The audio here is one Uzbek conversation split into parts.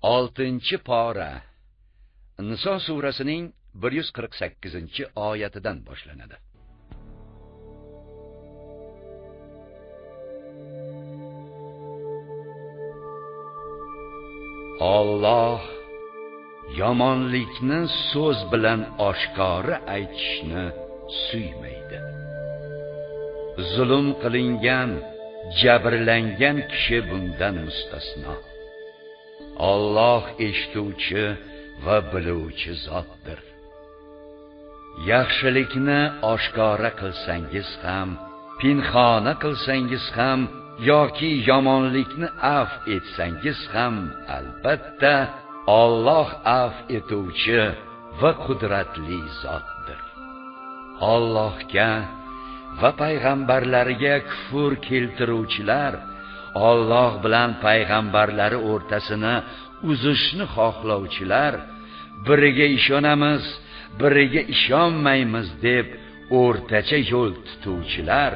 6-pora Niso surasining 148-oyatidan boshlanadi. Alloh yomonlikni so'z bilan oshkora aytishni suymaydi. Zulm qilingan, jabrlangan kishi bundan mustasno. Alloh eshituvchi va biluvchi zotdir. Yaxshilikni oshkora qilsangiz ham, pinhona qilsangiz ham yoki yomonlikni af etsangiz ham, albatta Alloh af etuvchi va qudratli zotdir. Allohga va payg'ambarlariga kufr keltiruvchilar Alloh bilan payg'ambarlari o'rtasini uzishni xohlovchilar biriga ishonamiz, biriga ishonmaymiz deb o'rtacha yo'l tutuvchilar,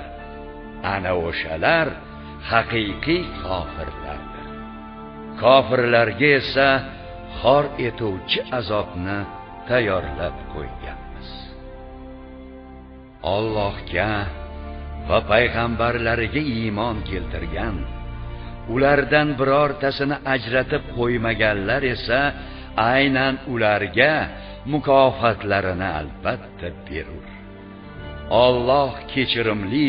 ana o'shalar haqiqiy kofirlardir. Kofirlarga esa xor etuvchi azobni tayyorlab qo'yganmiz. Allohga va payg'ambarlariga iymon keltirgan, ulardan birortasini ajratib qo'ymaganlar esa aynan ularga mukofotlarini albatta berur. Alloh kechirimli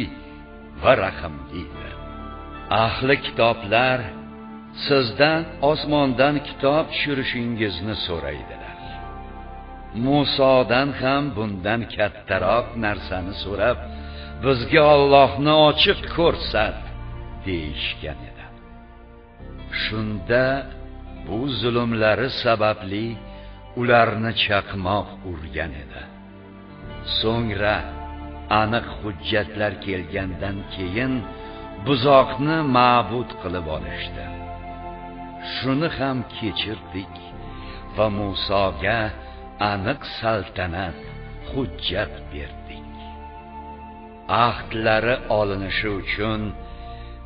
va rahimlidir. Ahli kitoblar sizdan osmondan kitob tushirishingizni so'raydilar. Musodan ham bundan kattaroq narsani so'rab, bizga Allohni ochiq ko'rsat deyishgan edi. Shunda bu zulmlari sababli ularni chaqmoq urgan edi. So'ngra aniq hujjatlar kelgandan keyin buzoqni ma'bud qilib olishdi. Shuni ham kechirdik va Musoga aniq saltanat, hujjat berdik. Ahdlari olinishi uchun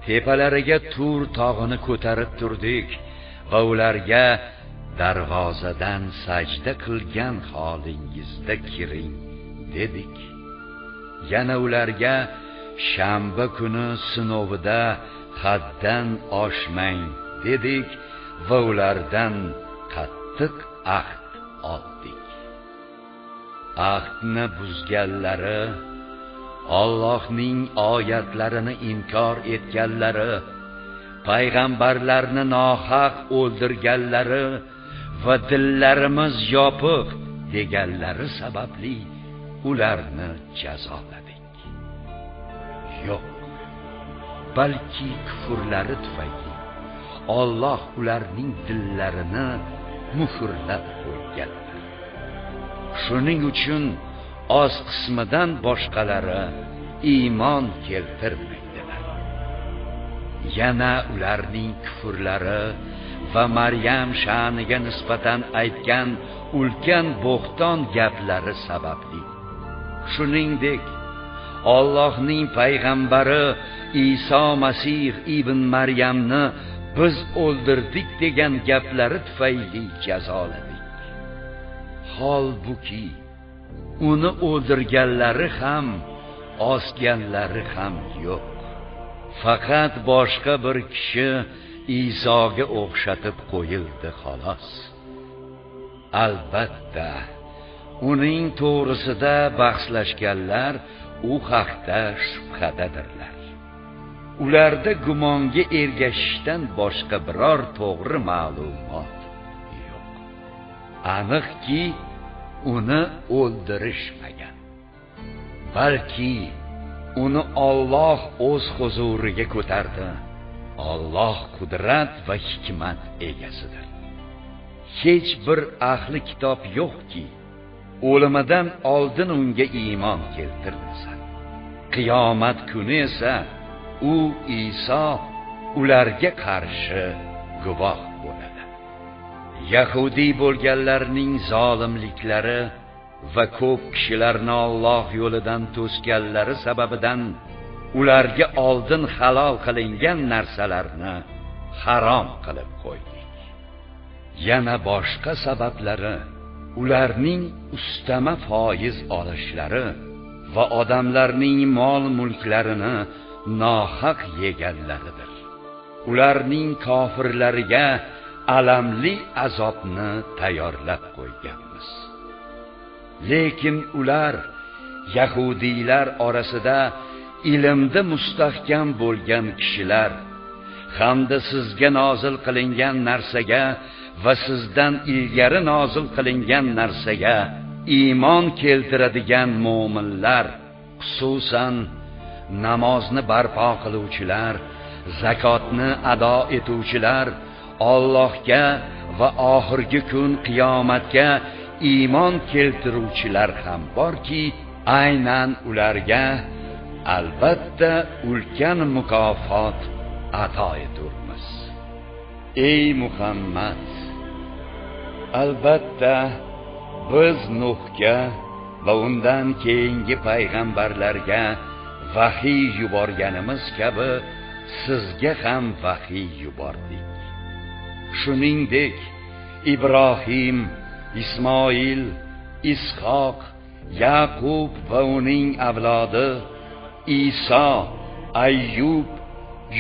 tepalariga Tur tog'ini ko'tarib turdik va ularga darvozadan sajda qilgan holingizda kiring dedik. Yana ularga shanba kuni sinovida haddan oshmang dedik va ulardan qattiq ahd oldik. Ahdni buzganlari, Allohning oyatlarini inkor etganlari, payg'ambarlarni nohaq o'ldirganlari va dillarimiz yopiq deganlari sababli ularni jazoladik. Yo'q, balki kufrlari tufayli Alloh ularning dillarini muhrlab qo'ygandir. Shuning uchun oz qismidan boshqalari iymon keltirmaydilar. Yana ularning kufrlari va Maryam sha'niga nisbatan aytgan ulkan bo'xton gaplari sababli. Shuningdek, Allohning payg'ambari Iso Masih ibn Maryamni biz o'ldirdik degan gaplari tufayli jazoladik. Holbuki uni o'ldirganlari ham, osganlari ham yo'q. Faqat boshqa bir kishi Isoga o'xshatib qo'yildi xolos. Albatta, uning to'g'risida bahslashganlar u haqda shubhadadirlar. Ularda gumonga ergashishdan boshqa biror to'g'ri ma'lumot yo'q. Aniqki, uni o'ldirishmagan. Balki uni Alloh o'z huzuriga ko'tardi. Alloh qudrat va hikmat egasidir. Hech bir ahli kitob yo'qki, o'limidan oldin unga iymon keltirmasa. Qiyomat kuni esa u Iso ularga qarshi guvoh bo'ladi. Yahudi bo'lganlarning zolimliklari va ko'p kishilarni Alloh yo'lidan to'sganlari sababidan ularga oldin halol qilingan narsalarni harom qilib qo'ydik. Yana boshqa sabablari ularning ustama foiz olishlari va odamlarning mol-mulklarini nohaq yeganlaridir. Ularning kofirlariga alamli azobni tayyorlab qo'yganmiz. Lekin ular yahudiylar orasida ilmda mustahkam bo'lgan kishilar hamda sizga nozil qilingan narsaga va sizdan ilgari nozil qilingan narsaga iymon keltiradigan mo'minlar, xususan namozni barpo qiluvchilar, zakotni ado etuvchilar, Allohga va oxirgi kun qiyomatga iymon keltiruvchilar ham borki, aynan ularga albatta ulkan mukofot ato eturmiz. Ey Muhammad, albatta biz Nuhga va undan keyingi payg'ambarlarga vahiy yuborganimiz kabi sizga ham vahiy yubordik. Shuningdek, Ibrohim, Ismoil, Ishoq, Yaqub va uning avlodi, Iso, Ayyub,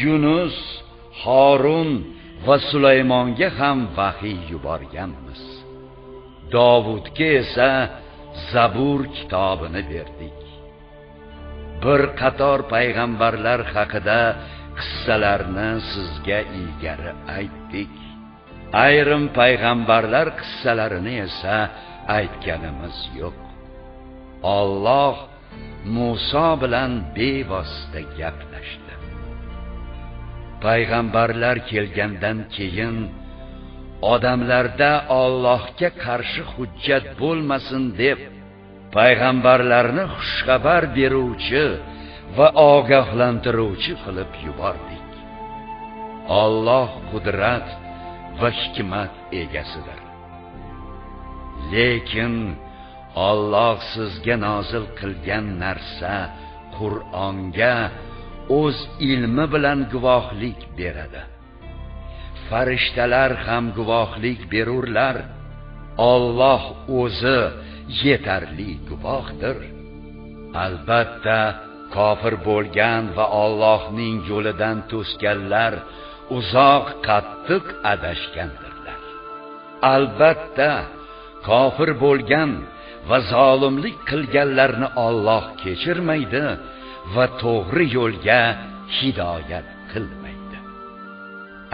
Yunus, Harun va Sulaymonga ham vahiy yuborganmiz. Davudga esa Zabur kitobini berdik. Bir qator payg'ambarlar haqida qissalarni sizga ilgari aytdik. Ayrim payg'ambarlar qissalarini esa aytganimiz yo'q. Alloh Musa bilan bevosita gaplashdi. Payg'ambarlar kelgandan keyin odamlarda Allohga qarshi hujjat bo'lmasin deb payg'ambarlarni xushxabar beruvchi va ogohlantiruvchi qilib yubordik. Alloh qudrat va hikmat egasidir. Lekin Alloh sizga nozil qilgan narsa Qur'onga o'z ilmi bilan guvohlik beradi. Farishtalar ham guvohlik berurlar. Alloh o'zi yetarli guvohdir. Albatta kofir bo'lgan va Allohning yo'lidan to'sganlar uzoq qattiq adashgandirlar. Albatta kofir bo'lgan va zolimlik qilganlarni Alloh kechirmaydi va to'g'ri yo'lga hidoyat qilmaydi.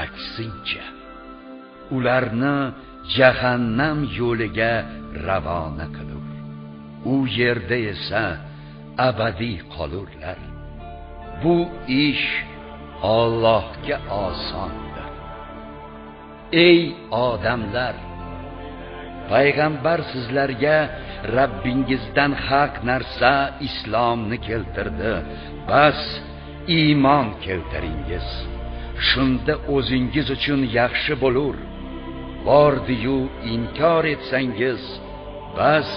Aksincha, ularni jahannam yo'liga ravona qilur. U yerda esa abadiy qolurlar. Bu ish Allohga osondir. Ey odamlar, payg'ambar sizlarga Rabbingizdan haq narsa islomni keltirdi. Bas iymon keltiringiz. Shunda o'zingiz uchun yaxshi bo'lur. Bordi-yu inkor etsangiz, bas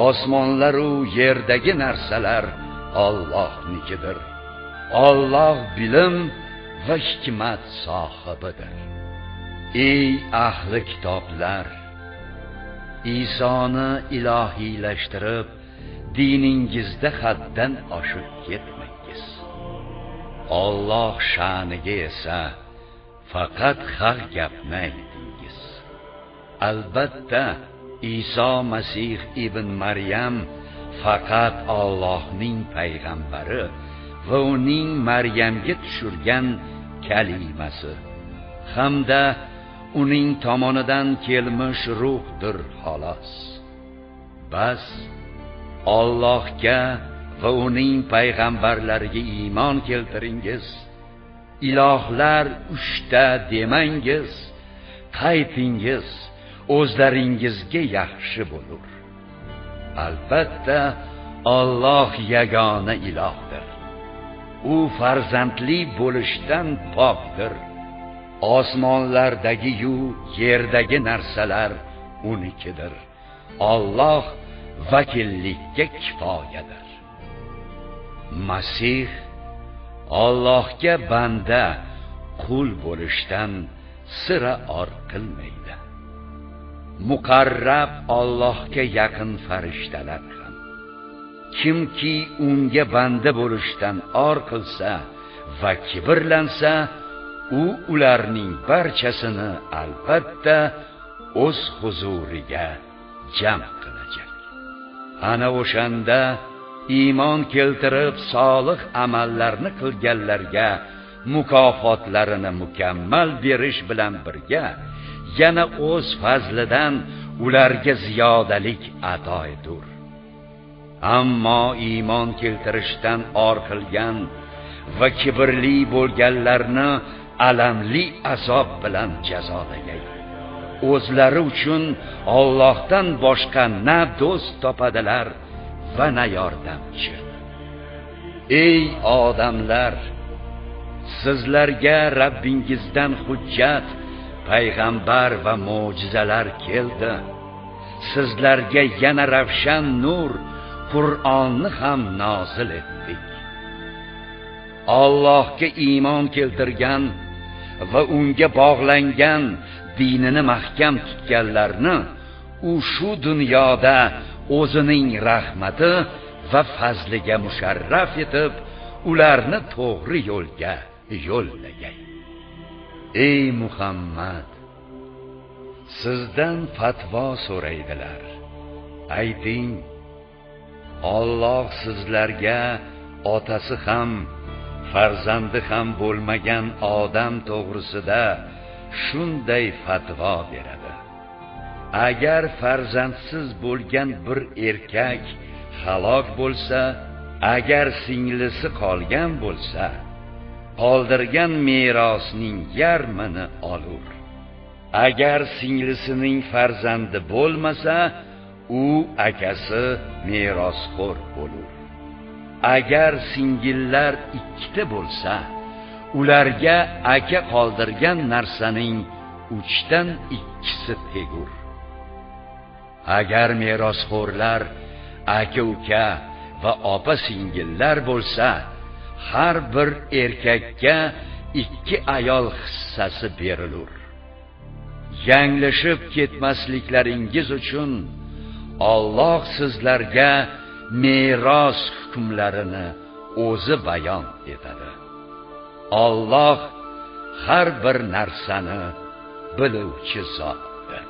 osmonlar u yerdagi narsalar Allohnikidir. Alloh bilim va hikmat sohibidir. Ey ahli kitoblar, Isoni ilohiylashtirib, diningizda haddan oshib ketmangiz. Alloh sha'niga esa faqat haq gapni aytingiz. Albatta Iso Masih ibn Maryam faqat Allohning payg'ambari va uning Maryamga tushirgan kalimasi hamda uning tomonidan kelmish ruhdir xolos. Bas Allohga va uning payg'ambarlariga iymon keltiringiz. Ilohlar uchta demangiz, qaytingiz, o'zlaringizga yaxshi bo'lur. Albatta Alloh yagona ilohdir. U farzandli bo'lishdan pokdir. Osmonlardagi yu yerdagi narsalar unikidir. Alloh vakillikka kifoyadir. Masih Allohga banda, qul bo'lishdan sira or qilmaydi. Muqarrab Allohga yaqin farishtalar ham. Kimki unga banda bo'lishdan or qilsa va kibrlansa, u ularning barchasini albatta o'z huzuriga jam qilajak. Ana o'shanda iymon keltirib solih amallarni qilganlarga mukofotlarini mukammal berish bilan birga yana o'z fazlidan ularga ziyodalik ato etur. Ammo iymon keltirishdan or qilgan va kibrli bo'lganlarni alamli azob bilan jazolagay. O'zlari uchun Allohdan boshqa na do'st topadilar va na yordamchi. Ey odamlar, sizlarga Rabbingizdan hujjat, payg'ambar va mo'jizalar keldi. Sizlarga yana ravshan nur, Qur'onni ham nozil etdik. Allohga iymon keltirgan va unga bog'langan, dinini mahkam tutganlarni u shu dunyoda o'zining rahmati va fazliga musharraf etib, ularni to'g'ri yo'lga yo'llagay. Ey Muhammad, sizdan fatvo so'raydilar. Ayting, Alloh sizlarga otasi ham farzandi ham bo'lmagan odam to'g'risida shunday fatvo beradi. Agar farzandsiz bo'lgan bir erkak halok bo'lsa, agar singlisi qolgan bo'lsa, qoldirgan merosning yarmini olur. Agar singlisining farzandi bo'lmasa, u akasi merosxo'r bo'lur. Agar singillar ikkita bo'lsa, ularga aka qoldirgan narsaning 2/3 tegur. Agar merosxo'rlar aka-uka va opa-singillar bo'lsa, har bir erkakka 2 ayol hissasi berilur. Yanglishib ketmasliklaringiz uchun Alloh sizlarga meros hukmlarini o'zi bayon etadi. Alloh har bir narsani biluvchi zotdir.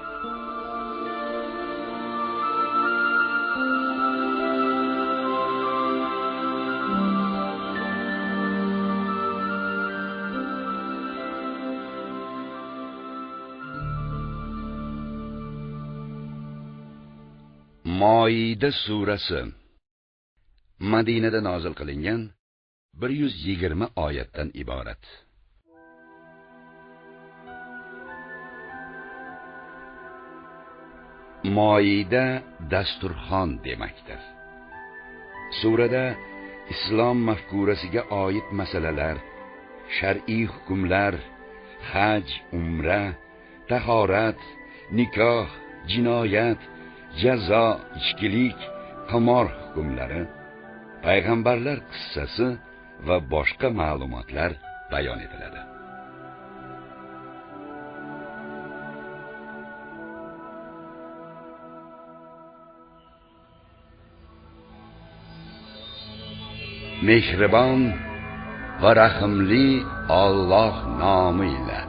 Moida surasi Madinada nozil qilingan 120 oyatdan iborat. Moida dasturxon demakdir. Surada islom mafkurasiga oid masalalar, shar'iy hukmlar, haj, umra, tahorat, nikoh, jinoyat, jazo, ichkilik, qimor hukmlari, payg'ambarlar qissasi va boshqa ma'lumotlar bayon etiladi. Mehribon va rahimli Alloh nomi ila.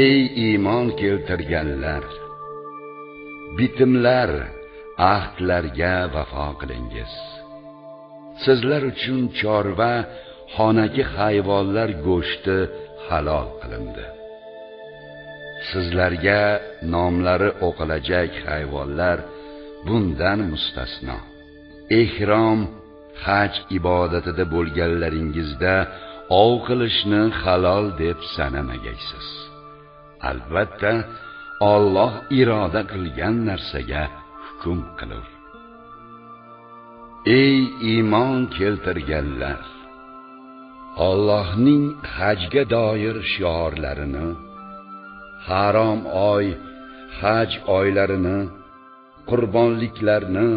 Ey iymon keltirganlar, bitimlar, ahdlarga vafo qilingiz. Sizlar uchun chorva, xonaki hayvonlar go'shti halol qilindi. Sizlarga nomlari o'qilajak hayvonlar bundan mustasno. Ehrom, haj ibodatida bo'lganlaringizda ov qilishni halol deb sanamagaysiz. Albatta, Alloh iroda qilgan narsaga hukm qilur. Ey iymon keltirganlar, Allohning hajga doir shiorlarini, harom oy, haj oylarini, qurbonliklarni,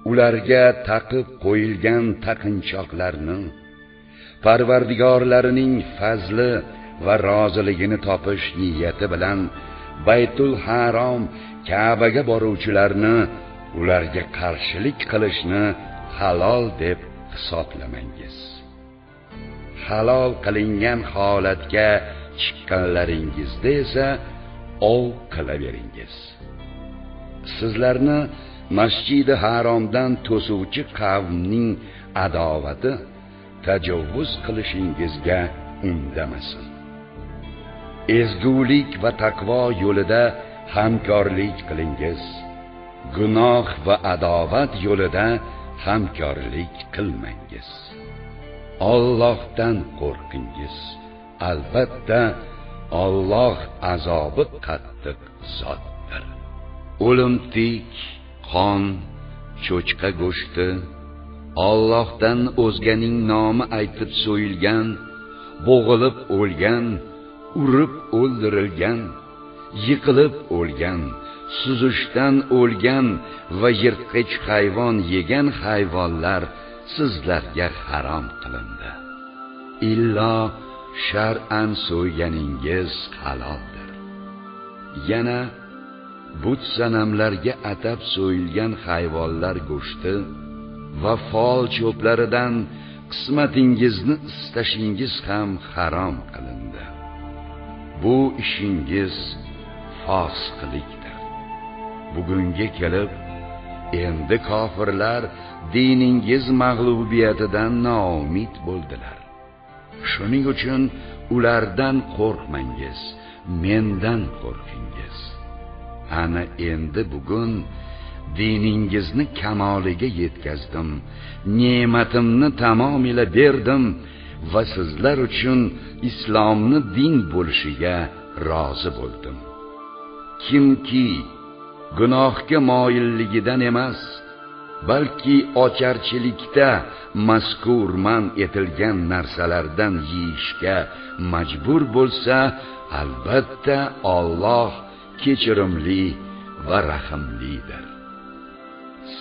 ularga taqib qo'yilgan taqinchoqlarni, Parvardigorlarining fazli va roziligini topish niyati bilan Baytul Harom Ka'baga boruvchilarni ularga qarshilik qilishni halol deb hisoblamangiz. Halol qilingan holatga chiqqanlaringizda esa ov qilaveringiz. Sizlarni Masjidi Haromdan to'suvchi qavmning adovati tajovuz qilishingizga undamasin. Ezgulik va taqvo yo'lida hamkorlik qilingiz. Gunoh va adovat yo'lida hamkorlik qilmangiz. Allohdan qo'rqingiz. Albatta Alloh azobi qattiq zotdir. O'limtik, qon, cho'chqa go'shti, Allohdan o'zganing nomi aytib so'yilgan, bo'g'ilib o'lgan, urib o'ldirilgan, yiqilib o'lgan, suzishdan o'lgan va yirtqich hayvon yegan hayvonlar sizlarga harom qilindi. Illo shar'an so'yganingiz haloldir. Yana but sanamlarga atab so'yilgan hayvonlar go'shti va fol cho'plaridan qismatingizni istashingiz ham harom qilindi. Bu ishingiz fosiqlikdir. Bugunga kelib endi kofirlar diningiz mag'lubiyatidan noumid bo'ldilar. Shuning uchun ulardan qo'rqmangiz, mendan qo'rqingiz. Ana endi bugun diningizni kamoliga yetkazdim, ne'matimni tamomila berdim va sizlar uchun islomni din bo'lishiga rozi bo'ldim. Kimki gunohga moyilligidan emas, balki ocharchilikda mazkur man etilgan narsalardan yeyishga majbur bo'lsa, albatta Alloh kechirimli va rahimlidir.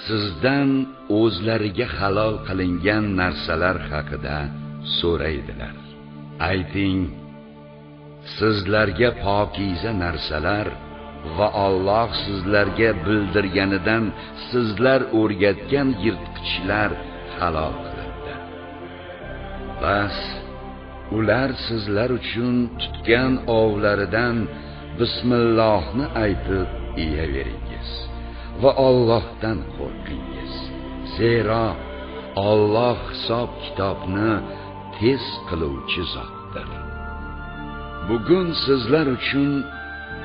Sizdan o'zlariga halol qilingan narsalar haqida so'raydilar. Ayting, sizlarga pokiza narsalar va Alloh sizlarga bildirganidan sizlar o'rgatgan yirtqichlar halol qilindi. Bas, ular sizlar uchun tutgan ovlaridan bismillohni aytib yeyaveringiz va Allohdan qo'rqingiz. Zero Alloh hisob kitobni tez qiluvchi zotdir. Bugun sizlar uchun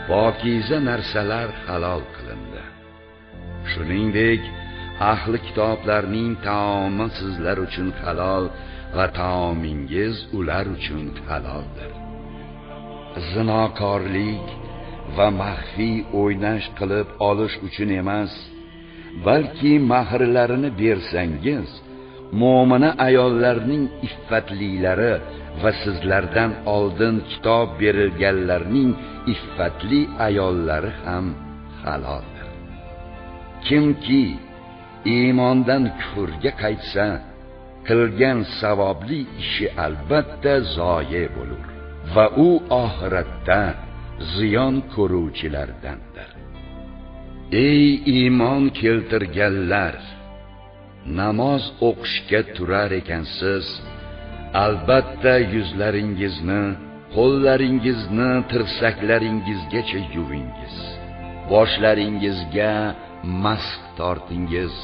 pokiza narsalar halol qilindi. Shuningdek, ahli kitoblarning taomi sizlar uchun halol va taomingiz ular uchun haloldir. Zinokorlik va maxfiy o'ynash qilib olish uchun emas, balki mahrlarini bersangiz, mo'mina ayollarning iffatlilari va sizlardan oldin kitob berilganlarning iffatli ayollari ham haloldir. Kimki iymondan kufrga qaytsa, qilgan savobli ishi albatta zoye bo'lur va u oxiratda ziyon ko'ruvchilardandir. Ey iymon keltirganlar, namoz o'qishga turar ekansiz, albatta yuzlaringizni, qo'llaringizni tirsaklaringizgacha yuvingiz, boshlaringizga mask tortingiz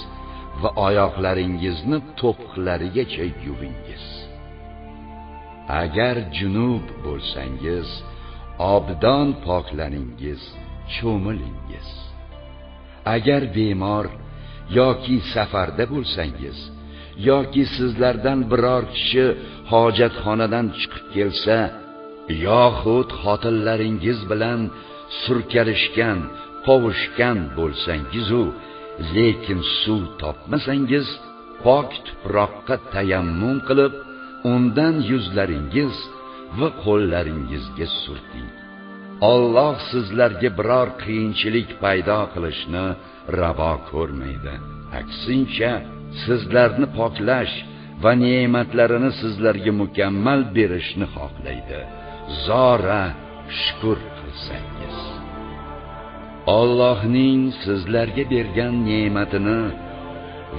va oyoqlaringizni to'piqlarigacha yuvingiz. Agar junub bo'lsangiz, obdan poklaningiz, cho'milingiz. Agar bemor yoki safarda bo'lsangiz, yoki sizlardan biror kishi hojatxonadan chiqib kelsa, yoxud xotinlaringiz bilan surkalishgan, qovushgan bo'lsangiz-u, lekin suv topmasangiz, pok tuproqqa tayammum qilib, undan yuzlaringiz va qo'llaringizga surting. Alloh sizlarga biror qiyinchilik paydo qilishni ravo ko'rmaydi. Aksincha, sizlarni poklash va ne'matlarini sizlarga mukammal berishni xohlaydi. Zora shukr qilsangiz. Allohning sizlarga bergan ne'matini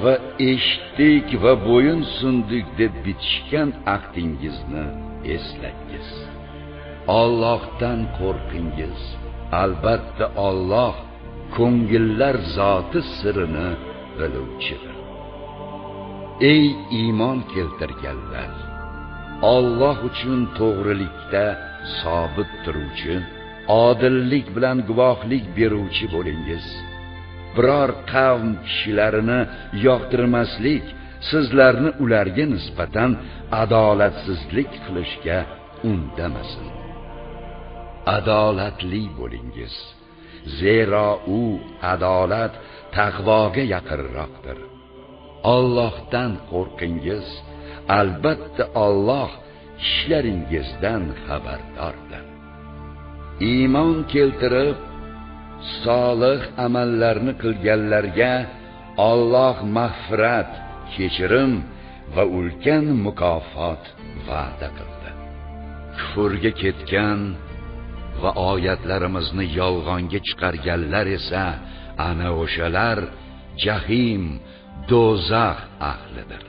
va eshitdik va bo'yin sundik deb bitishgan ahdingizni eslangiz. Allohdan qo'rqingiz. Albatta Alloh ko'ngillar zoti sirini biluvchidir. Ey iymon keltirganlar! Alloh uchun to'g'rilikda sobit turuvchi, odillik bilan guvohlik beruvchi bo'lingiz. Biror qavm kishilarini yoqtirmaslik sizlarni ularga nisbatan adolatsizlik qilishga undamasin. Adolatli bo'lingiz, zero u adolat taqvoga yaqinroqdir. Allohdan qo'rqingiz, albatta Alloh ishlaringizdan xabardordir. Iymon keltirib solih amallarni qilganlarga Alloh mag'firat, kechirim va ulkan mukofot va'da qildi. Kufrga ketgan va oyatlarimizni yolg'onga chiqarganlar esa ana o'shalar jahim, do'zax ahlidir.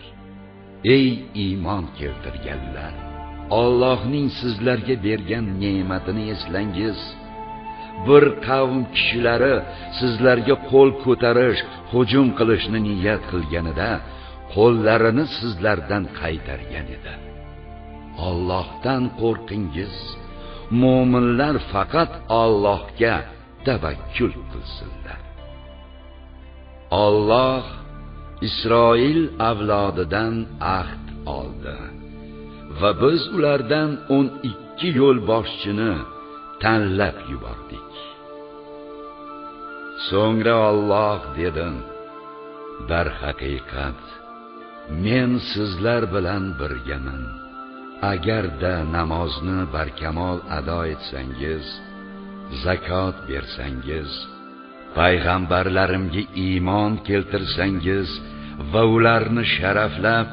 Ey iymon keltirganlar! Allohning sizlarga bergan ne'matini eslangiz. Bir qavm kishilari sizlarga qo'l ko'tarish, hujum qilishni niyat qilganida qo'llarini sizlardan qaytargan edi. Allohdan qo'rqingiz. Mo'minlar faqat Allohga tavakkul qilsinlar. Alloh Isroil avlodidan ahd oldi va biz ulardan 12 yo'lboshchini tanlab yubordik. So'ngra Alloh dedi: "Darhaqiqat men sizlar bilan birgaman. Agarda namozni barkamol ado etsangiz, zakot bersangiz, payg'ambarlarimga iymon keltirsangiz va ularni sharaflab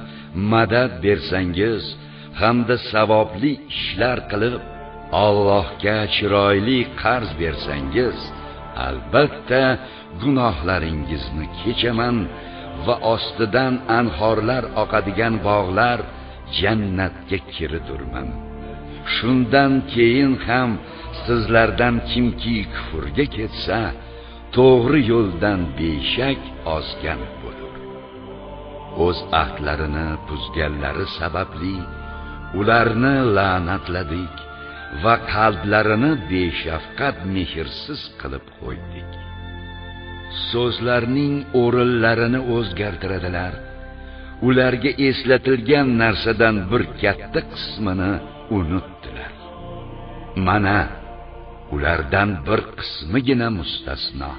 madad bersangiz hamda savobli ishlar qilib Allohga chiroyli qarz bersangiz, albatta gunohlaringizni kechaman va ostidan anhorlar oqadigan bog'lar jannatga kiridurman. Shundan keyin ham sizlardan kimki kufrga ketsa, to'g'ri yo'ldan beshak ozgan bo'lur." O'z ahdlarini buzganlari sababli ularni la'natladik va qalblarini beshafqat mehrsiz qilib qo'ydik. So'zlarning o'rinlarini o'zgartiradilar. Ularga eslatilgan narsadan bir katta qismini unutdilar. Mana ulardan bir qismigina mustasno.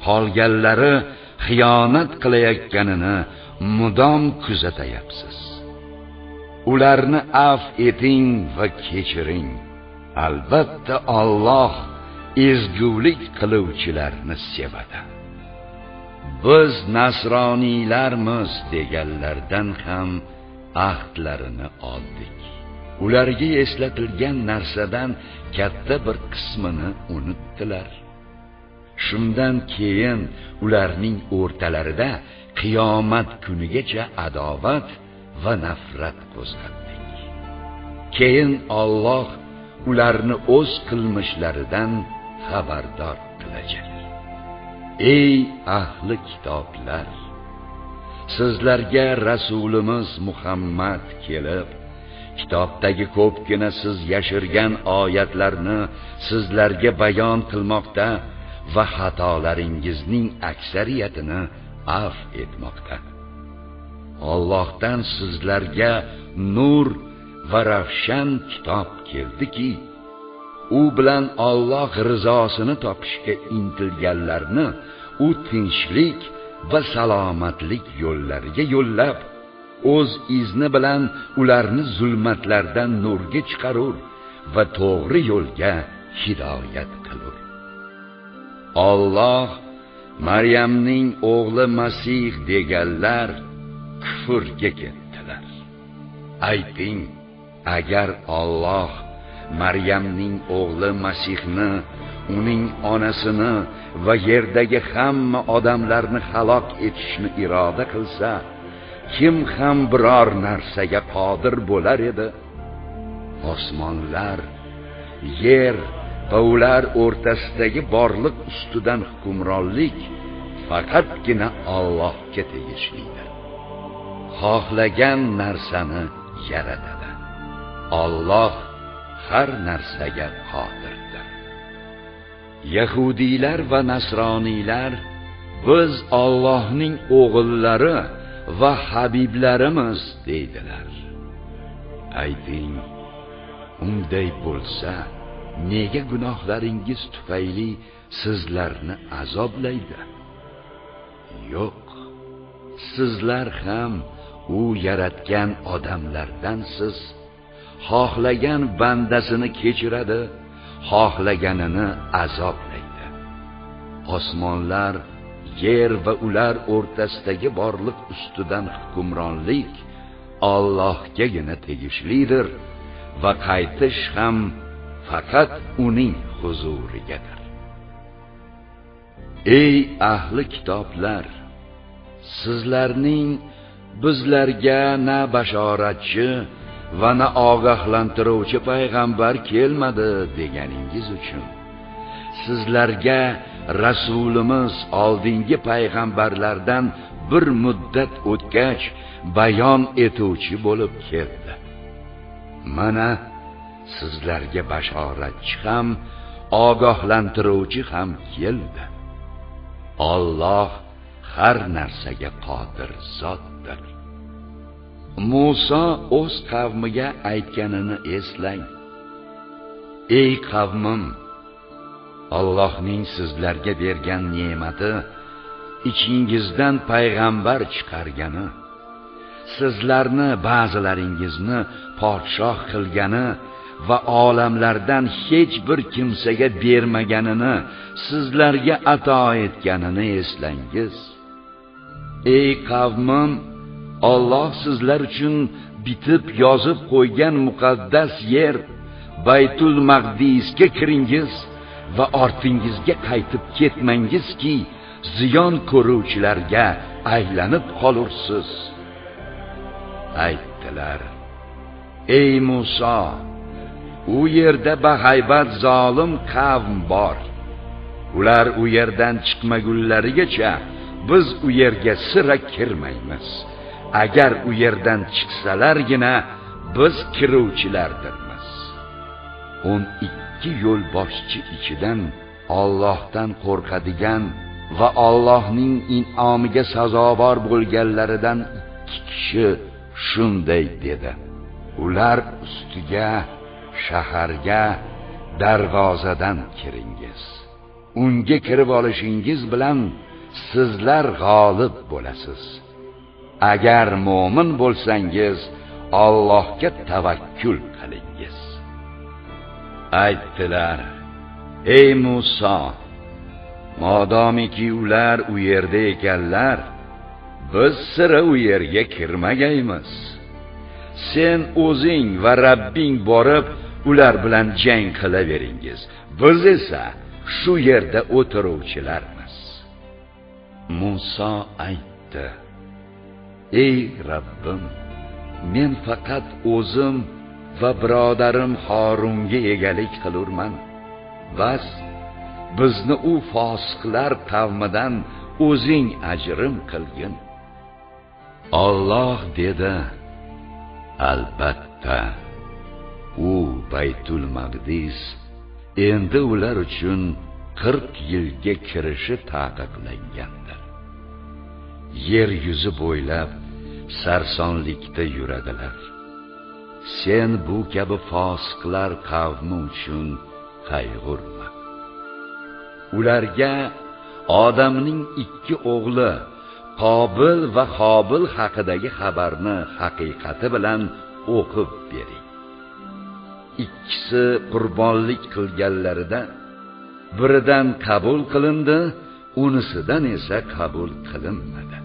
Qolganlari xiyonat qilayotganini mudom kuzatayapsiz. Ularni af eting va kechiring. Albatta Alloh ezgulik qiluvchilarni sevadi. Biz nasroniylarmiz deganlardan ham ahdlarini oldik. Ularga eslatilgan narsadan katta bir qismini unutdilar. Shundan keyin ularning o'rtalarida qiyomat kunigacha adovat va nafrat qo'zg'atdik. Keyin Alloh ularni o'z qilmishlaridan xabardor qilajak. Ey ahli kitoblar! Sizlarga Rasulimiz Muhammad kelib, kitobdagi ko'pgina siz yashirgan oyatlarni sizlarga bayon qilmoqda va xatolaringizning aksariyatini af etmoqda. Allohdan sizlarga nur va ravshan kitob keldiki, u bilan Alloh rizosini topishga intilganlarni u tinchlik va salomatlik yo'llariga yo'llab, o'z izni bilan ularni zulmatlardan nurga chiqarur va to'g'ri yo'lga hidoyat qilur. Alloh Maryamning o'g'li Masih deganlar kufrga ketdilar. Ayting, agar Alloh Maryamning o'g'li Masihni, uning onasini va yerdagi hamma odamlarni halok etishni iroda qilsa, kim ham biror narsaga qodir bo'lar edi? Osmonlar, yer va ular o'rtasidagi borliq ustidan hukmronlik faqatgina Allohga tegishlidir. Xohlagan narsani yaratadi. Alloh har narsaga qodirdir. Yahudiylar va nasroniylar biz Allohning o'g'illari va habiblarimiz deydilar. Ayting, unday bo'lsa, nega gunohlaringiz tufayli sizlarni azoblaydi? Yo'q, sizlar ham u yaratgan odamlardansiz. Xohlagan bandasini kechiradi, xohlaganini azoblaydi. Osmonlar, yer va ular o'rtasidagi borliq ustidan hukmronlik Allohgagina tegishlidir va qaytish ham faqat uning huzurigadir. Ey ahli kitoblar, sizlarning bizlarga na bashoratchi va na ogohlantiruvchi payg'ambar kelmadi deganingiz uchun sizlarga rasulimiz oldingi payg'ambarlardan bir muddat o'tgach bayon etuvchi bo'lib keldi. Mana sizlarga bashoratchi ham, ogohlantiruvchi ham keldi. Alloh har narsaga qodir zotdir. Musa o'z qavmiga aytganini eslang. Ey qavmim, Allohning sizlarga bergan ne'mati, ichingizdan payg'ambar chiqargani, sizlarni ba'zilaringizni podshoh qilgani va olamlardan hech bir kimsaga bermaganini sizlarga ato etganini eslangiz. Ey qavmim, Alloh sizlar uchun bitib yozib qo'ygan muqaddas yer Baytul Maqdisga kiringiz va ortingizga qaytib ketmangizki, ziyon ko'ruvchilarga aylanib qolursiz. Aytdilar: Ey Musa, u yerda bahaybat zolim qavm bor. Ular u yerdan chiqmagunlarigacha biz u yerga sira kirmaymiz. Agar u yerdan chiqsalargina biz kiruvchilardirmiz. 12 yo'lboshchi ichidan Allohdan qo'rqadigan va Allohning in'omiga sazovor bo'lganlaridan 2 kishi shunday dedi: Ular ustiga shaharga darvozadan kiringiz. Unga kirib olishingiz bilan sizlar g'olib bo'lasiz. Agar mo'min bo'lsangiz, Allohga tavakkul qilingiz. Aytdilar: Ey Musa, modomiki ular u yerda ekanlar, biz sira u yerga kirmagaymiz. Sen o'zing va Rabbing borib ular bilan jang qilaveringiz. Biz esa shu yerda o'tiruvchilarmiz. Musa aytdi: Ey Rabbim, men faqat o'zim va birodarim Harunga egalik qilurman. Bas, bizni u fosiqlar qavmidan o'zing ajrim qilgin. Alloh dedi: Albatta, u Baytul Maqdis endi ular uchun 40 yilga kirishi taqiqlangandir. Yer yuzi bo'ylab sarsonlikda yuradilar. Sen bu kabi fosiqlar qavmi uchun qayg'urma. Ularga Odamning 2 o'g'li Qobil va Hobil haqidagi xabarni haqiqati bilan o'qib bering. Ikkisi qurbonlik qilganlarida biridan qabul qilindi, unisidan esa qabul qilinmadi.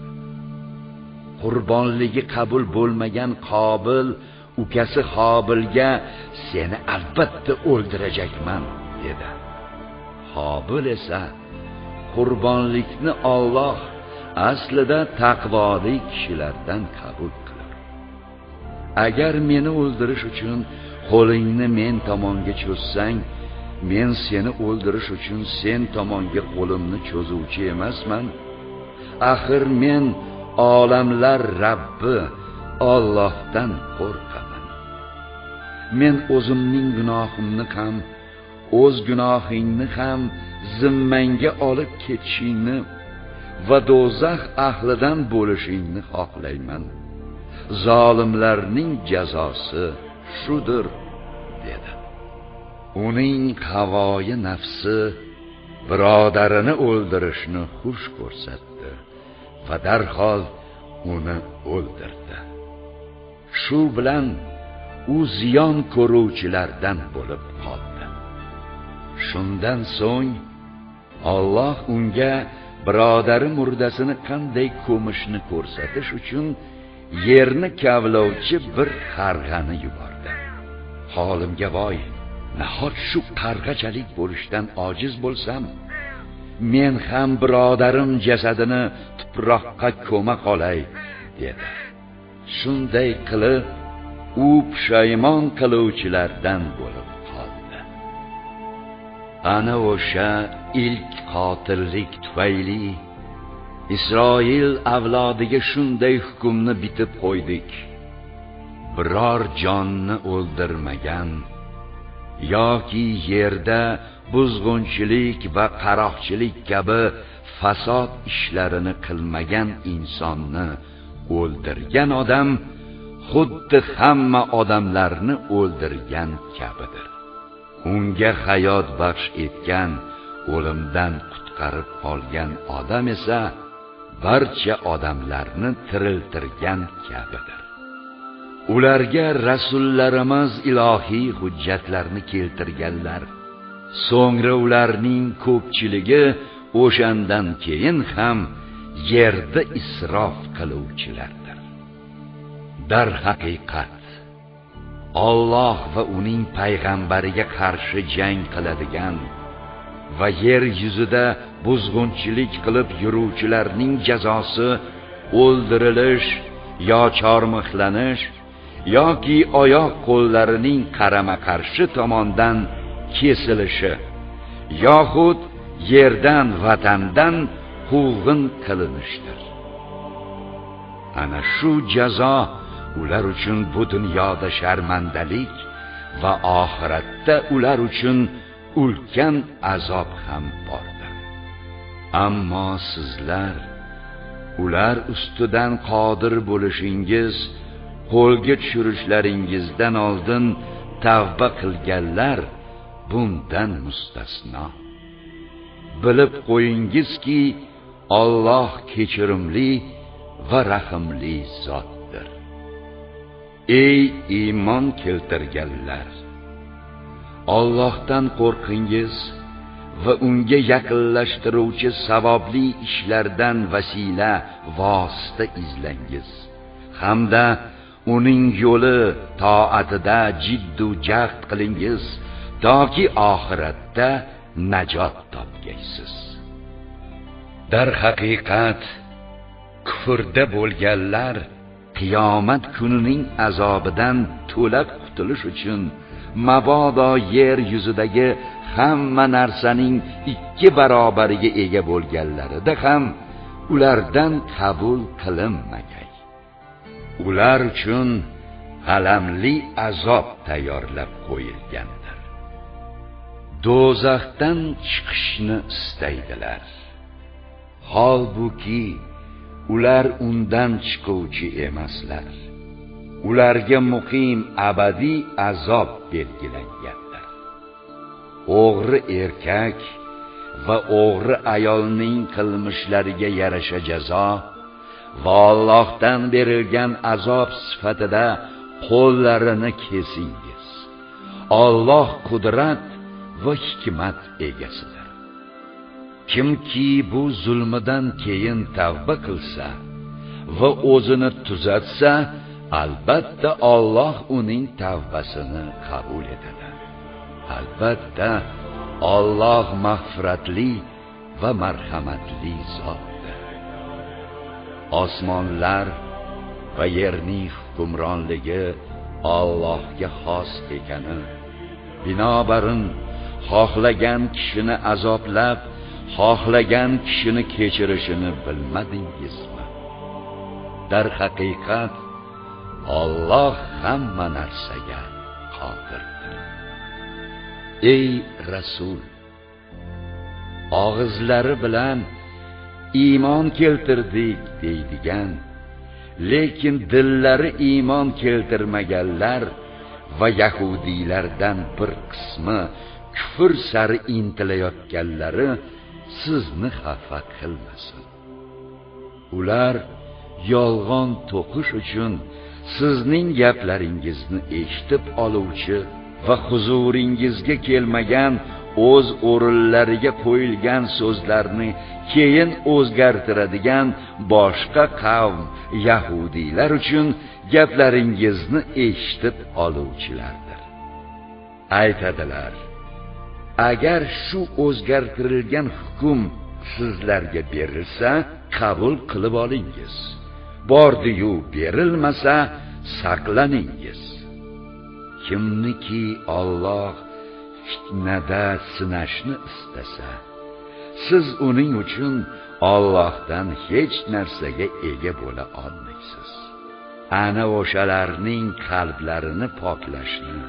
Qurbonligi qabul bo'lmagan Qobil ukasi Hobilga seni albatta o'ldirajakman dedi. Hobil esa qurbonlikni Alloh aslida taqvoli kishilardan qabul qilar. Agar meni o'ldirish uchun qo'lingni men tomonga cho'zsang, men seni o'ldirish uchun sen tomonga qo'limni cho'zuvchi emasman. Axir men olamlar Rabbi Allohdan qo'rqaman. Men o'zimning gunohimni ham, o'z gunohingni ham zimmangga olib ketishingni va do'zax ahlidan bo'lishingni xohlayman. Zolimlarning jazosi shudir, dedi. Uning havoyi nafsi birodarini o'ldirishni xush ko'rsatdi va darhol uni o'ldirdi. Shu bilan u ziyon ko'ruvchilardan bo'lib qoldi. Shundan so'ng Alloh unga birodari murdasini qanday ko'mishni ko'rsatish uchun yerni kavlovchi bir qarg'ani yubordi. Holimga voy, nahot shu qarg'achalik bo'lishdan ojiz bo'lsam, men ham birodarim jasadini tuproqqa ko'ma qolay, dedi. Shunday qilib u pushaymon qiluvchilardan bo'lib qoldi. Ana o'sha ilk qotillik tufayli Isroil avlodiga shunday hukmni bitib qo'ydik. Biror jonni o'ldirmagan yoki yerda buzg'unchilik va qaroqchilik kabi fasod ishlarini qilmagan insonni o'ldirgan odam xuddi hamma odamlarni o'ldirgan kabidir. Unga hayot baxsh etgan, o'limdan qutqarib qolgan odam esa barcha odamlarni tiriltirgan kabidir. Ularga rasullarimiz ilohiy hujjatlarni keltirganlar. So'ngra ularning ko'pchiligi o'shandan keyin ham yerda isrof qiluvchilardir. Darhaqiqat, Alloh va uning payg'ambariga qarshi jang qiladigan va yer yuzida buzg'unchilik qilib yuruvchilarning jazosi o'ldirilish yo chormixlanish yoki oyoq qo'llarining qarama-qarshi tomondan kesilishi yoxud yerdan vatandan quvg'in qilinishdir. Ana shu jazo ular uchun bu dunyoda sharmandalik va oxiratda ular uchun ulkan azob ham bordir. Ammo sizlar ular ustidan qodir bo'lishingiz, qo'lga tushirishlaringizdan oldin tavba qilganlar bundan mustasno. Bilib qo'yingizki, Alloh kechirimli va rahimli zotdir. Ey iymon keltirganlar! Allohdan qo'rqingiz va unga yaqinlashtiruvchi savobli ishlardan vasila, vosita izlangiz. Hamda uning yo'li toatida jiddu jahd qilingiz, toki oxiratda najot topgaysiz. Darhaqiqat, kufrda bo'lganlar qiyomat kunining azobidan to'la qutulish uchun mabodo yer yuzidagi hamma narsaning 2 barobariga ega bo'lganlarida ham ulardan qabul qilinmagay. Ular uchun alamli azob tayyorlab qo'yilgandir. Do'zaxdan chiqishni istaydilar. Holbuki ular undan chiquvchi emaslar. Ularga muqim abadiy azob belgilangandir. O'g'ri erkak va o'g'ri ayolning qilmishlariga yarasha jazo va Allohdan berilgan azob sifatida qo'llarini kesingiz. Alloh qudrat va hikmat egasidir. Kimki bu zulmidan keyin tavba qilsa va o'zini tuzatsa, Albatta Alloh uning tavbasini qabul etadi. Albatta Alloh mag'firatli va marhamatli zotdir. Osmonlar va yerning hukmronligi Allohga xos ekani, binobarin xohlagan kishini azoblab, xohlagan kishini kechirishini bilmadingizmi? Darhaqiqat Alloh hamma narsaga qodirdir. Ey Rasul, og'izlari bilan iymon keltirdik deydigan, lekin dillari iymon keltirmaganlar va yahudiylardan bir qismi kufr sari intilayotganlari sizni xafa qilmasin. Ular yolg'on to'qish uchun sizning gaplaringizni eshitib oluvchi va huzuringizga kelmagan o'z o'rinlariga qo'yilgan so'zlarni keyin o'zgartiradigan boshqa qavm yahudiylar uchun gaplaringizni eshitib oluvchilardir. Aytadilar: agar shu o'zgartirilgan hukm sizlarga berilsa, qabul qilib olingiz. Bordi-yu berilmasa, saqlaningiz. Kimniki Alloh fitnada sinashni istasa, siz uning uchun Allohdan hech narsaga ega bo'la olmaysiz. Ana o'shalarning qalblarini poklashni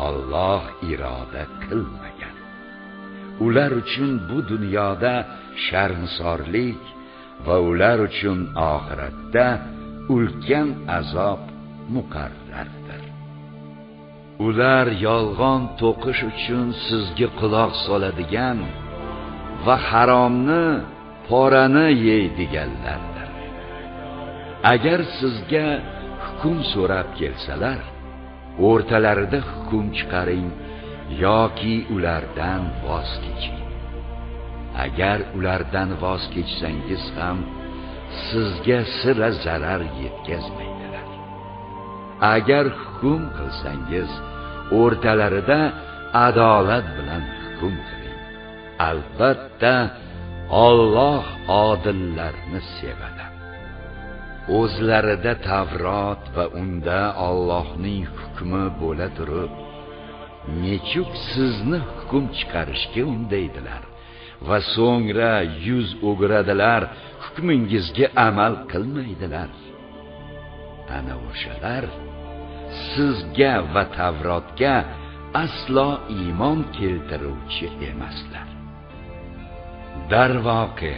Alloh iroda qilmagan. Ular uchun bu dunyoda sharmsorlik va ular uchun oxiratda ulkan azob muqarrardir. Ular yolg'on to'qish uchun sizga quloq soladigan va haromni, porani yeydiganlardir. Agar sizga hukm so'rab kelsalar, o'rtalarida hukm chiqaring yoki ulardan voz keching. Agar ulardan voz kechsangiz ham sizga sira zarar yetkazmaydilar. Agar hukm qilsangiz, o'rtalarida adolat bilan hukm qiling. Albatta Alloh odillarni sevadi. O'zlarida Tavrot va unda Allohning hukmi bo'la turib, nechuk sizni hukm chiqarishga undaydilar va so'ngra yuz o'giradilar, hukmingizga amal qilmaydilar. Ana o'shalar sizga va Tavrotga aslo iymon keltiruvchi emaslar. Darvoqe,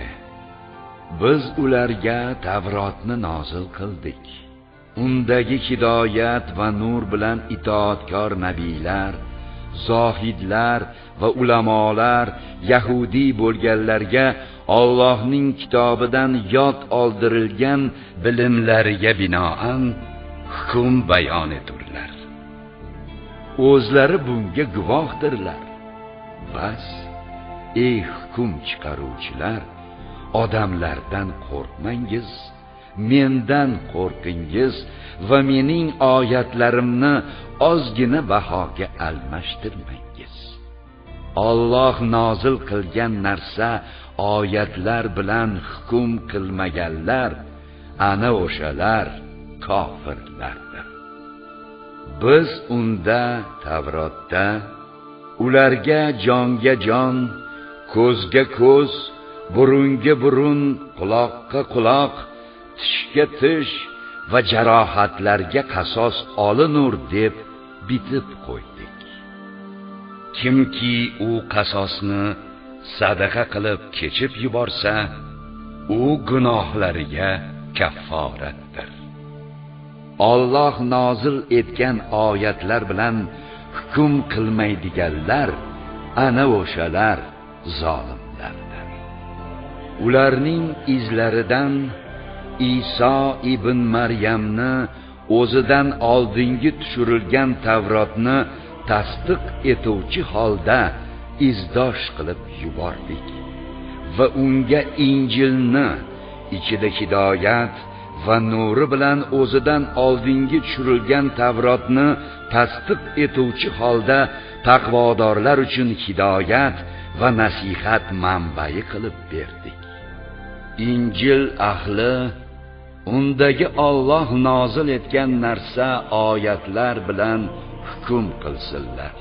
biz ularga Tavrotni nozil qildik. Undagi hidoyat va nur bilan itoatkor nabiylar, zohidlar va ulamolar yahudiy bo'lganlarga Allohning kitobidan yod oldirilgan bilimlariga binoan hukm bayon eturlar. O'zlari bunga guvohdirlar. Bas, ey hukm chiqaruvchilar, odamlardan qo'rqmangiz, mendan qo'rqingiz va mening oyatlarimni ozgina bahoga almashtirmangiz. Alloh nozil qilgan narsa oyatlar bilan hukm qilmaganlar ana o'shalar kofirlardir. Biz unda, Tavrotda, ularga jonga jon, ko'zga ko'z, burunga burun, quloqqa quloq, tishga tish va jarohatlarga qasos olinur deb bitib qo'ydik. Kimki u qasosni sadaqa qilib kechib yuborsa, u gunohlariga kafforatdir. Alloh nozil etgan oyatlar bilan hukm qilmaydiganlar ana o'shalar zolimlardir. Ularning izlaridan Iso ibn Maryamni o'zidan oldingi tushirilgan Tavrotni tasdiq etuvchi holda izdosh qilib yubordik va unga Injilni ichida hidoyat va nuri bilan o'zidan oldingi tushirilgan Tavrotni tasdiq etuvchi holda taqvodorlar uchun hidoyat va nasihat manbai qilib berdik. Injil ahli undagi Alloh nozil etgan narsa oyatlar bilan hukm qilsinlar.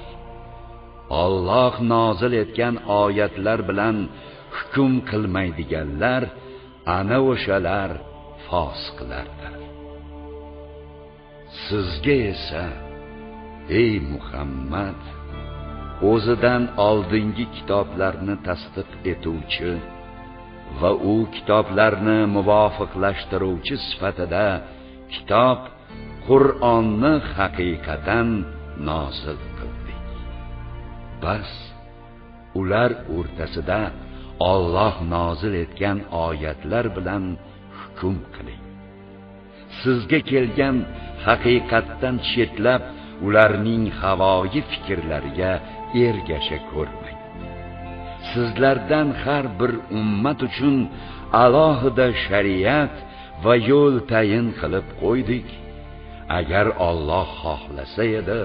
Alloh nozil etgan oyatlar bilan hukm qilmaydiganlar ana o'shalar fosiqlardir. Sizga esa, ey Muhammad, o'zidan oldingi kitoblarni tasdiq etuvchi va u kitoblarni muvofiqlashtiruvchi sifatida kitob Qur'onni haqiqatan nozil qildik. Bas ular o'rtasida Alloh nozil etgan oyatlar bilan hukm qiling. Sizga kelgan haqiqatdan chetlab ularning havoyi fikrlariga ergasha ko'rmang. Sizlardan har bir ummat uchun alohida shariat va yo'l tayin qilib qo'ydik. Agar Alloh xohlasa edi,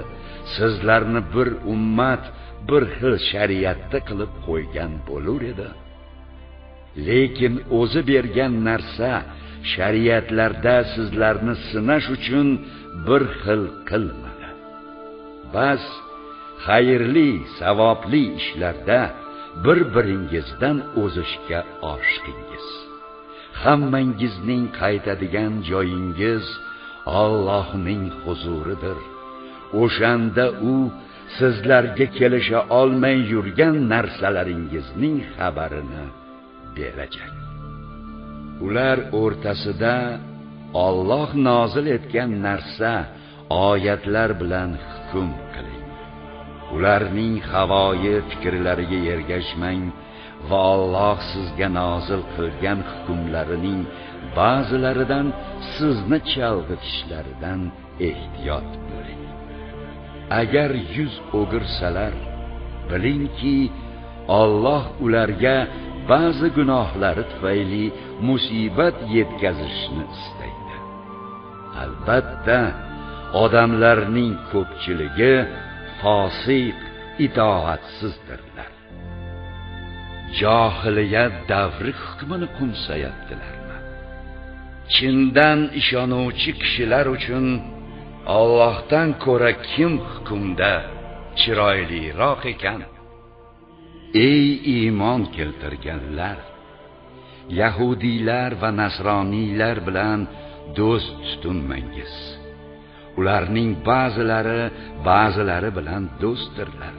sizlarni bir ummat bir xil shariatda qilib qo'ygan bo'lar edi. Lekin o'zi bergan narsa shariatlarda sizlarni sinash uchun bir xil qilmadi. Bas xayrli, savobli ishlarda bir-biringizdan o'zishga oshiqingiz. Hammangizning qaytadigan joyingiz Allohning huzuridir. O'shanda u sizlarga kelisha olmay yurgan narsalaringizning xabarini berajak. Ular o'rtasida Alloh nozil etgan narsa oyatlar bilan hukm qiling. Ularning havoyi fikrlariga ergashmang va Alloh sizga nozil qilgan hukmlarining ba'zilaridan sizni chalg'itishlaridan ehtiyot bo'ling. Agar yuz o'girsalar, bilingki, Alloh ularga ba'zi gunohlari tufayli musibat yetkazishni istaydi. Albatta, odamlarning ko'pchiligi fosiq, itoatsizdirlar. Johiliyat davri hukmini qo'msayaptilarmi? Chindan ishonuvchi kishilar uchun Allohdan ko'ra kim hukmda chiroyliroq ekan? Ey iymon keltirganlar, yahudiylar va nasroniylar bilan do'st tutinmangiz. Ularning ba'zilari ba'zilari bilan do'stdirlar.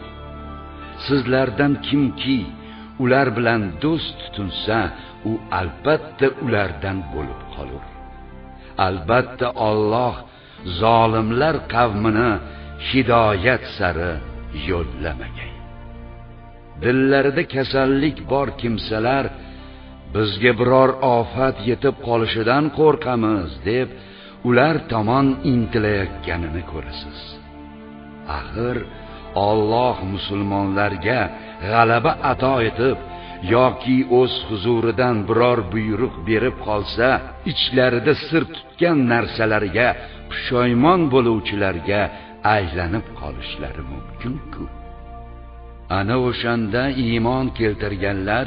Sizlardan kimki ular bilan do'st tutinsa, u albatta ulardan bo'lib qolur. Albatta Alloh zolimlar qavmini hidoyat sari yo'llamagay. Dillarida kasallik bor kimsalar bizga biror ofat yetib qolishidan qo'rqamiz deb ular tomon intilayotganini ko'rasiz. Axir Alloh musulmonlarga g'alaba ato etib yoki o'z huzuridan biror buyruq berib qolsa, ichlarida sir tutgan narsalariga pushaymon bo'luvchilarga aylanib qolishlari mumkin-ku. Ana o'shanda iymon keltirganlar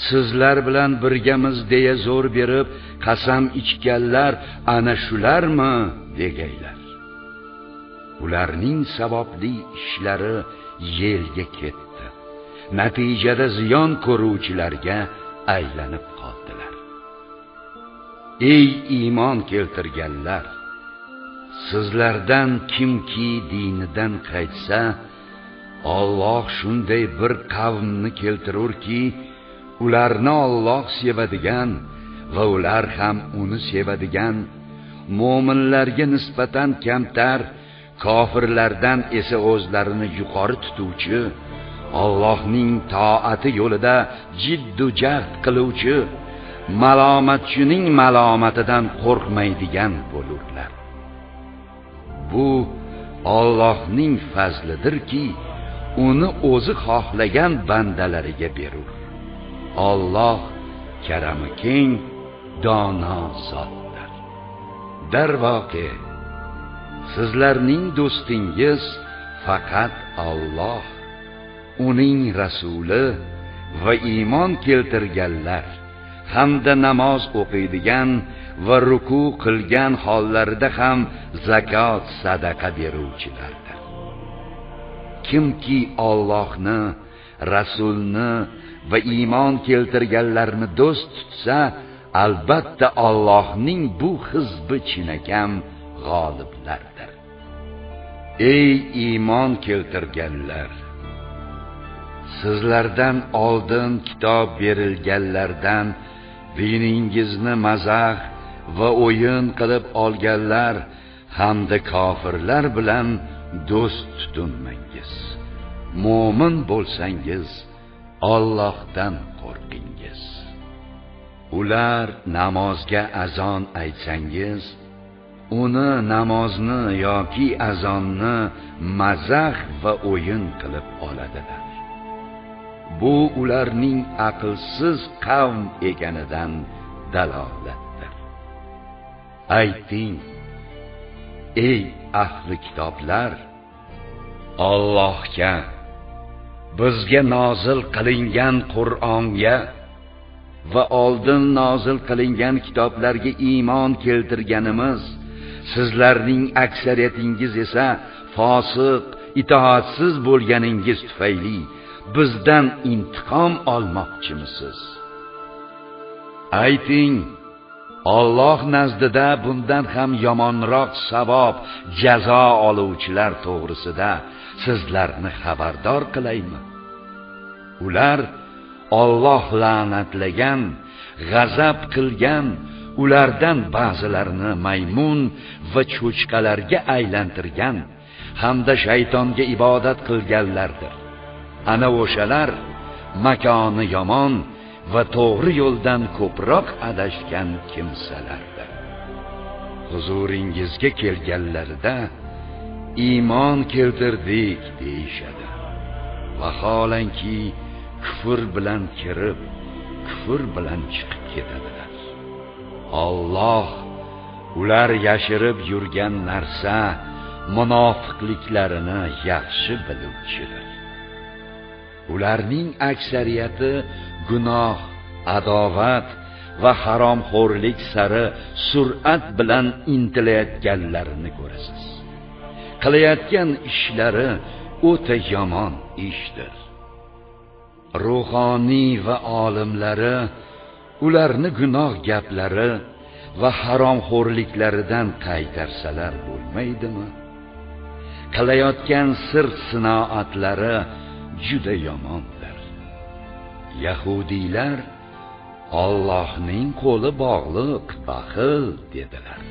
sizlar bilan birgamiz deya zo'r berib qasam ichganlar ana shularmi degaylar. Ularning savobli ishlari yelga ketdi. Natijada ziyon ko'ruvchilarga aylanib qoldilar. Ey iymon keltirganlar, sizlardan kimki dinidan qaytsa, Alloh shunday bir qavmni keltirurki, ularni Alloh sevadigan va ular ham uni sevadigan, mo'minlarga nisbatan kamtar, kofirlardan esa o'zlarini yuqori tutuvchi, Allohning toati yo'lida jiddu jahd qiluvchi, malomatchining malomatidan qo'rqmaydigan bo'lurlar. Bu Allohning fazlidirki, uni o'zi xohlagan bandalariga berur. Alloh karami keng, dono zotdir. Darvoqe, sizlarning do'stingiz faqat Alloh, uning rasuli va iymon keltirganlar hamda namoz o'qiydigan va ruku qilgan hollarida ham zakot sadaqa beruvchilardir. Kimki Allohni, rasulni va iymon keltirganlarni do'st tutsa, albatta Allohning bu hizbi chinakam g'oliblardir. Ey iymon keltirganlar! Sizlardan oldin kitob berilganlardan diningizni mazax va o'yin qilib olganlar hamda kofirlar bilan do'st tutinmangiz. Mo'min bo'lsangiz, Allohdan qo'rqingiz. Ular namozga azon aytsangiz, uni namozni yoki azonni mazax va o'yin qilib oladilar. Bu ularning aqlsiz qavm ekanidan dalolatdir. Ayting, ey ahli kitoblar, Allohga, bizga nozil qilingan Qur'onga va oldin nozil qilingan kitoblarga iymon keltirganimiz, sizlarning aksariyatingiz esa fosiq, itoatsiz bo'lganingiz tufayli bizdan intiqom olmoqchimisiz? Ayting, Alloh nazdida bundan ham yomonroq savob, jazo oluvchilar to'g'risida sizlarni xabardor qilaymi? Ular Alloh la'natlagan, g'azab qilgan, ulardan ba'zilarini maymun va cho'chqalarga aylantirgan hamda shaytonga ibodat qilganlardir. Ana o'shalar makoni yomon va to'g'ri yo'ldan ko'proq adashgan kimsalardir. Huzuringizga kelganlarida iymon keltirdik deyishadi. Vaholanki kufr bilan kirib, kufr bilan chiqib ketadilar. Alloh ular yashirib yurgan narsa munofiqliklarini yaxshi biluvchidir. Ularning aksariyati gunoh, adovat va haromxo'rlik sari sur'at bilan intilayotganlarini ko'rasiz. Qilayotgan ishlari o'ta yomon ishdir. Ruhoniy va olimlari ularni gunoh gaplari va haromxo'rliklaridan qaytarsalar bo'lmaydimi? Qilayotgan sir sinoatlari juda yomondir. Yahudiylar Allohning qo'li bog'liq, baxil dedilar.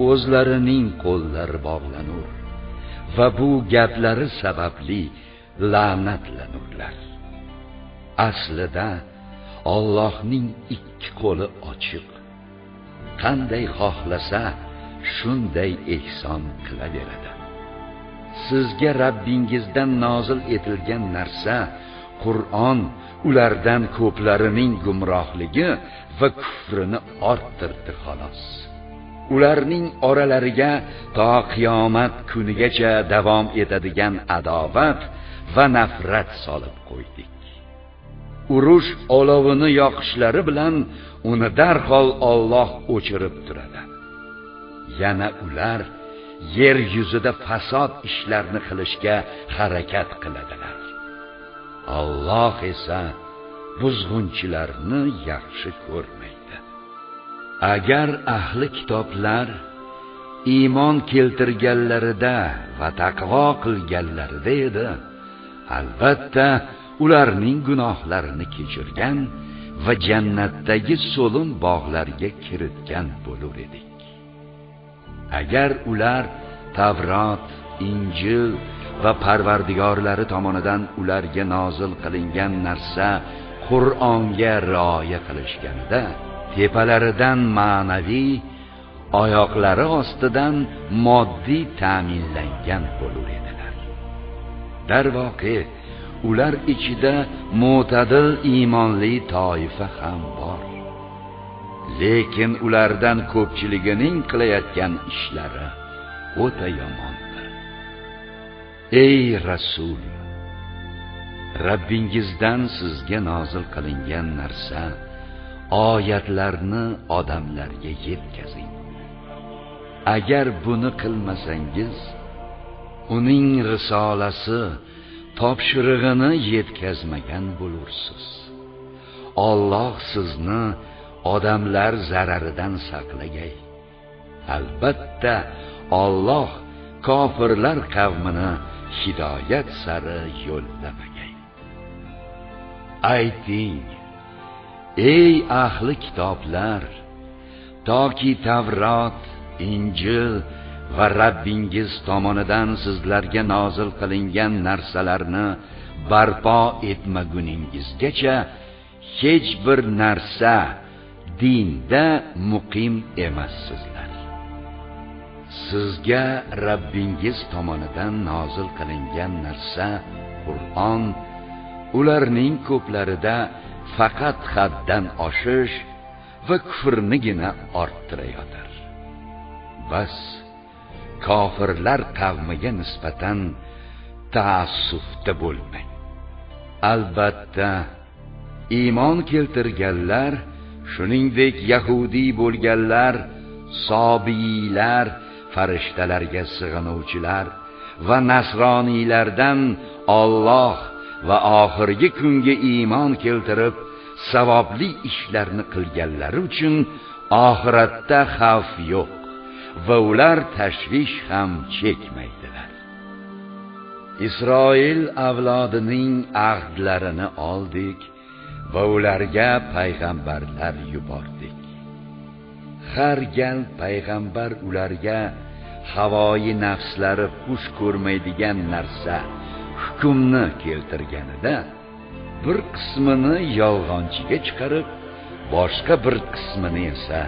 O'zlarining qo'llari bog'lanur va bu gaplari sababli la'natlanurlar. Aslida Allohning ikki qo'li ochiq. Qanday xohlasa shunday ehson qilaveradi. Sizga Rabbingizdan nozil etilgan narsa Qur'on ulardan ko'plarining gumrohligi va kufrini orttirdi xolos. Ularning oralariga to qiyomat kunigacha davom etadigan adovat va nafrat solib qo'ydik. Urush olovini yoqishlari bilan uni darhol Alloh o'chirib turadi. Yana ular yer yuzida fasod ishlarni qilishga harakat qiladilar. Alloh esa buzg'unchilarni yaxshi ko'rmaydi. Agar ahli kitoblar iymon keltirganlarida va taqvo qilganlarida edi, albatta ularning gunohlarini kechirgan va jannatdagi so'lim bog'larga kiritgan bo'lar edik. Agar ular Tavrot, Injil va Parvardigorlari tomonidan ularga nozil qilingan narsa Qur'onga rioya qilishganida, tepalaridan ma'naviy, oyoqlari ostidan moddiy ta'minlangan bo'lar edilar. Darvoqe, ular ichida mo'tadil iymonli toifa ham bor. Lekin ulardan ko'pchiligining qilayotgan ishlari o'ta yomondir. Ey Rasul, Rabbingizdan sizga nozil qilingan narsa, oyatlarni odamlarga yetkazing. Agar buni qilmasangiz, uning risolasi, topshirig'ini yetkazmagan bo'lursiz. Alloh sizni odamlar zararidan saqlagay. Albatta, Alloh kofirlar qavmini hidoyat sari yo'llamagay. Ayting, ey ahli kitoblar, toki Tavrot, Injil va Rabbingiz tomonidan sizlarga nozil qilingan narsalarni barpo etmaguningizgacha hech bir narsa dinda muqim emassizlar. Sizga Rabbingiz tomonidan nozil qilingan narsa Qur'on ularning ko'plarida faqat haddan oshish va kufrnigina orttirayotir. Bas, kofirlar qavmiga nisbatan taassufda bo'lmang. Albatta, iymon keltirganlar, shuningdek yahudiy bo'lganlar, sobiylar, farishtalarga sig'inuvchilar va nasroniylardan Alloh va oxirgi kunga iymon keltirib, savobli ishlarni qilganlari uchun oxiratda xavf yo'q va ular tashvish ham chekmaydilar. Isroil avlodining ahdlarini oldik va ularga payg'ambarlar yubordik. Har gal payg'ambar ularga havoyi nafslari xush ko'rmaydigan narsa, hukmni keltirganida bir qismini yolg'onchiga chiqarib, boshqa bir qismini esa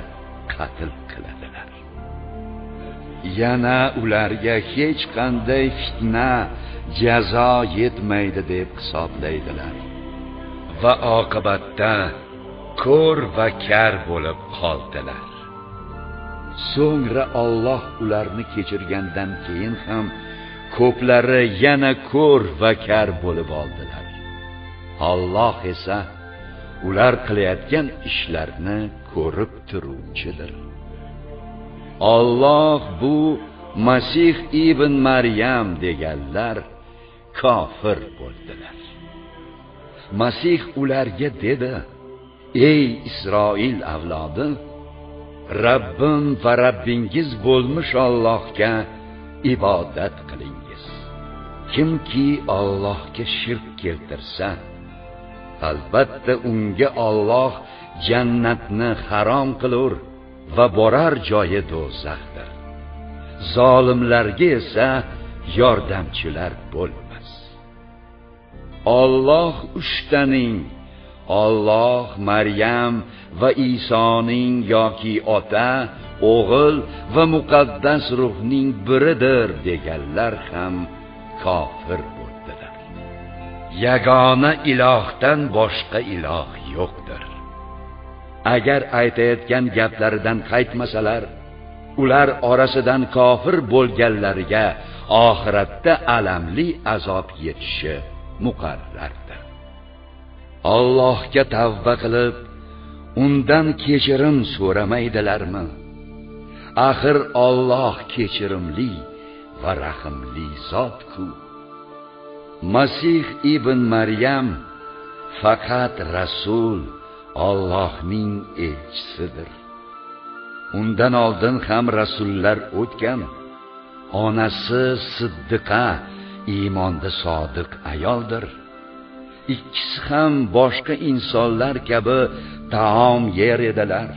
qatl qiladilar. Yana ularga hech qanday fitna, jazo yetmaydi deb hisoblaydilar. Va oqibatda ko'r va kar bo'lib qoldilar. So'ngra Alloh ularni kechirgandan keyin ham ko'plari yana ko'r va kar bo'lib oldilar. Alloh esa ular qilayotgan ishlarni ko'rib turuvchidir. Alloh bu Masih ibn Maryam deganlar kofir bo'ldilar. Masih ularga dedi: "Ey Isroil avlodi, Rabbim va Rabbingiz bo'lmish Allohga ibodat qilingiz. Kimki Allohga shirk keltirsa, albatta unga Alloh jannatni harom qilur va borar joyi do'zaxdir. Zolimlarga esa yordamchilar bo'lmas." Alloh uchtaning, Alloh, Maryam va Isoning yoki ota, o'g'il va muqaddas ruhning biridir deganlar ham kofir bo'ldilar. Yagona ilohdan boshqa iloh yo'qdir. Agar aytayotgan gaplaridan qaytmasalar, ular orasidan kofir bo'lganlariga oxiratda alamli azob yetishi muqarrardir. Allohga tavba qilib, undan kechirim so'ramaydilarmi? Axir Alloh kechirimli va rahimli zot-ku. Masih ibn Maryam faqat rasul, Allohning elchisidir. Undan oldin ham rasullar o'tgan. Onasi Siddiqa iymonda sodiq ayoldir. Ikkisi ham boshqa insonlar kabi taom yer edilar.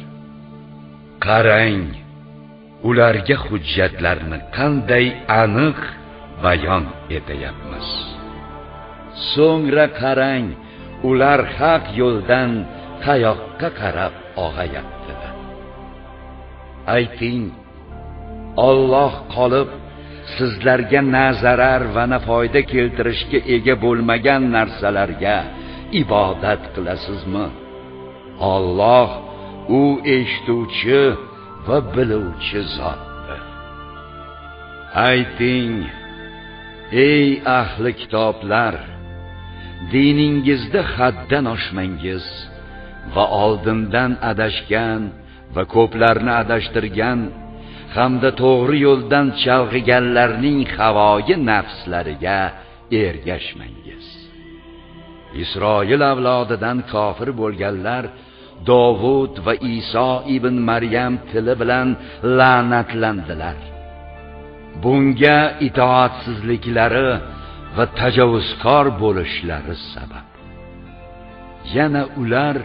Qarang, ularga hujjatlarni qanday aniq bayon etayapmiz. So'ngra qarang, ular haq yo'ldan qayoqqa qarab og'ayaptilar. Ayting, Alloh qolib sizlarga na zarar va na foyda keltirishga ega bo'lmagan narsalarga ibodat qilasizmi? Alloh U eshituvchi va biluvchi zotdir. Ayting, ey ahli kitoblar, diningizda haddan oshmangiz va oldindan adashgan va ko'plarni adashtirgan hamda to'g'ri yo'ldan chalg'iganlarning havoyi nafslariga ergashmangiz. Isroil avlodidan kofir bo'lganlar Dovud va Iso ibn Maryam tili bilan la'natlandilar. Bunga itoatsizliklari va tajovuzkor bo'lishlari sabab. Yana ular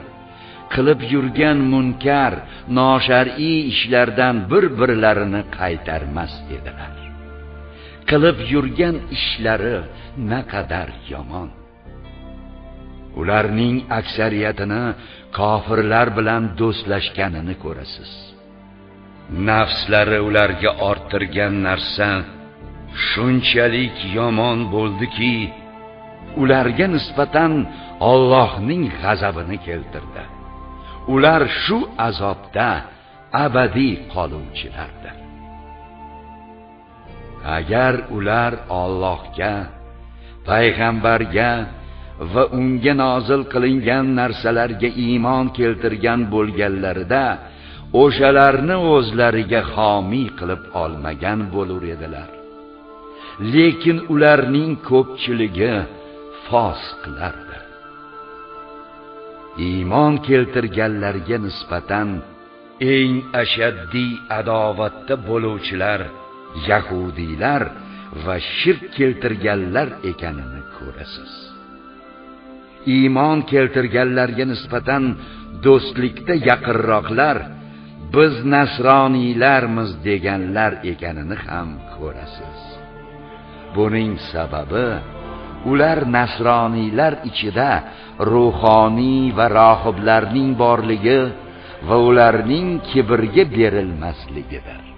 qilib yurgan munkar, noshar'iy ishlardan bir-birlarini qaytarmas edilar. Qilib yurgan ishlari naqadar yomon. Ularning aksariyatini kofirlar bilan do'stlashganini ko'rasiz. Nafslari ularga orttirgan narsa shunchalik yomon bo'ldiki, ularga nisbatan Allohning g'azabini keltirdi. Ular shu azobda abadiy qoluvchilardir. Agar ular Allohga, payg'ambarga va unga nozil qilingan narsalarga iymon keltirgan bo'lganlarida, o'shalarni o'zlariga xomiy qilib olmagan bo'lur edilar. Lekin ularning ko'pchiligi fosiqlardir. Iymon keltirganlarga nisbatan eng ashaddiy adovatda bo'luvchilar yahudiylar va shirk keltirganlar ekanini ko'rasiz. Iymon keltirganlarga nisbatan do'stlikda yaqinroqlar biz nasroniylarmiz deganlar ekanini ham ko'rasiz. Buning sababi ular nasroniylar ichida ruhoniy va rohiblarning borligi va ularning kibrga berilmasligidir.